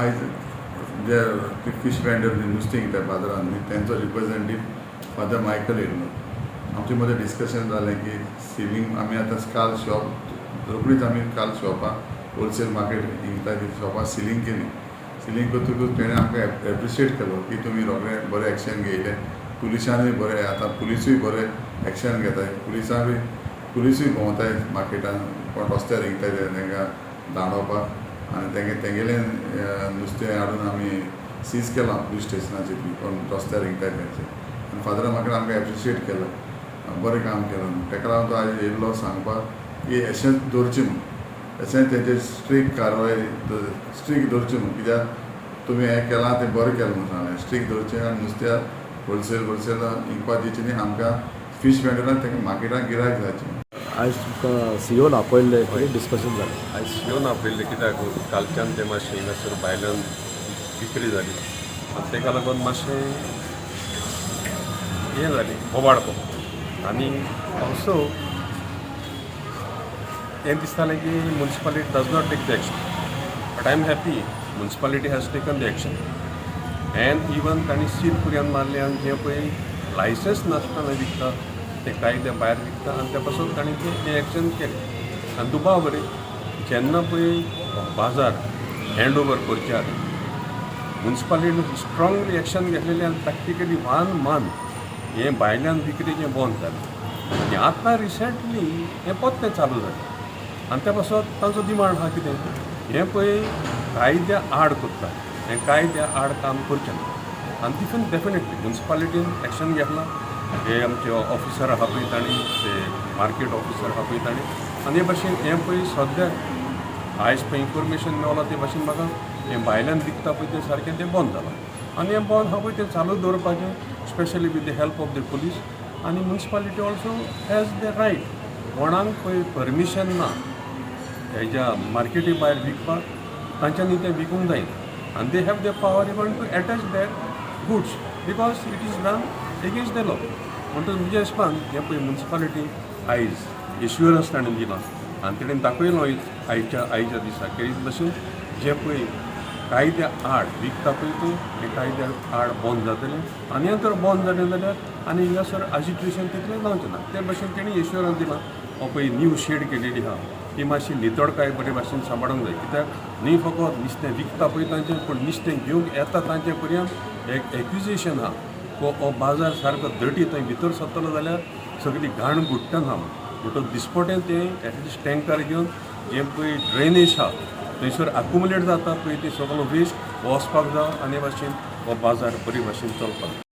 आयज जे fish vendor नुस्तें विकता बाजारांत न्ही, तेंचो रिप्रेझेंटेटीव फादर मायकल येयल्लो. आमचे मदें डिस्कशन जालें की सिलींग आमी आतां काल शॉप रोखडीच आमी काल शॉपां होलसेल मार्केट विकता ती शॉपां सिलींग केली. सिलींग करतकूच तेणें आमकां एप्रिशिएट केलो की तुमी रोखडे बरें एक्शन घेयलें. पुलिसांनूय बरें, आतां पुलिसूय बरें एक्शन घेताय. पुलिसांकूय, पुलिसूय भोंवताय मार्केटान, कोण रस्त्यार रिंगताय ते तांकां दांडोवपाक आनी तेंगे तेंगेलें नुस्तें हाडून आमी सीज केलां पुलीस स्टेशनाचेर, कोण रस्त्यार रिंगताय तेंचे. आनी फादरान म्हाका आमकां एप्रिशिएट केलो, बरें काम केलां म्हूण. तेका लागून तो आयज येयल्लो सांगपाक की अशेंच दवरचें म्हूण, अशेंच तेंचेर स्ट्रीक कारवाय स्ट्रीक दवरची म्हूण, कित्याक तुमी हें केलां तें बरें केलां म्हूण सांगलें. स्ट्रीक दवरचें आनी नुस्त्याक होलसेल होलसेल विकपाक दिवचें न्ही. आमकां फीश वेंडराक तांकां मार्केटाक गिरायक जायचें. आयज तुमकां सीओन आपयल्ले, कितें डिस्कशन जालें? आयज सीओन आपयल्लें कित्याक कालच्यान तें मातशें हिंगासर भायल्यान विक्री जाली आनी ताका लागून मातशें हें जालें, बोवाळ कसो. आनी ऑल्सो हें दिसतालें की municipality does not take the action, but I am happy municipality has taken the action and even तांणी सील पर्यंत मारलें. आनी जें पळय लायसन्स नासतना विकता तें कायद्या भायर विकता आनी त्या पासून तांणी तें एक्शन केलें. आनी दुबाव बरें, जेन्ना पळय बाजार हँड ओवर करचे आदी मुन्सिपालिटीन स्ट्रॉंगली एक्शन घेतलेलें आनी प्रॅक्टिकली वन मंथ हें भायल्यान विक्रीचें बंद जालें. आनी आतां रिसेंटली हें परतें चालू जालें आनी त्या पासत तांचो डिमांड आहा कितें, हें पळय कायद्या आड करता, हें कायद्या आड काम करचें ना. आनी तितून डेफिनेटली मुन्सिपालिटीन एक्शन घेतलां. हे आमचे ऑफिसर आहा पळय तांणी, ते मार्केट ऑफिसर आहा पळय तांणी, आनी हे भाशेन हें पळय सद्याक आयज पळय इन्फॉर्मेशन मेवलां ते भाशेन म्हाका हें भायल्यान विकता पळय तें सारकें तें बंद जालां. आनी हें बंद आहा पळय तें चालू दवरपाचें, specially with the help of the police. आनी municipality also has the right, कोणाक पळय परमिशन ना हेज्या मार्केटी भायर विकपाक, तांच्यांनी तें विकूंक जायना आनी they have the power even to attach their goods because it is done against the law. म्हणटच म्हज्या हिसपान हें पळय मुन्सिपालिटी आयज एश्युरन्स ताणें दिलां आनी तेणें दाखयलो आयच्या दिसा की भशेन जें पळय कायद्या आड विकता पळय तें हें कायद्या आड बंद जातलें. आनी हें जर बंद जालें जाल्यार आनी हिंगासर आजिटेशन तितलें जावचें ना. ते भशेन तेणी एश्युरन्स दिलां. हो पळय न्यू शेड केलेली आहा ती मातशी नितळकाय बरे भाशेन सांबाळूंक जाय, कित्याक न्ही फकत नुस्तें विकता पळय तांचें, पूण नुस्तें घेवंक येता तांचे पर्यंत एक एक्युजेशन आहा हो हो बाजार सारको दटी थंय भितर सरतलो जाल्यार सगळी घाण गुट्टन आहा. म्हणटच दिसपटें तें एटलिस्ट टँकर घेवन जें पळय ड्रेनेज आहा थंयसर अकुमुलेट जाता पळय ती सगलो वेस्ट वचपाक जाय आनी हे भाशेन हो बाजार बरे भाशेन चलपाक जाय.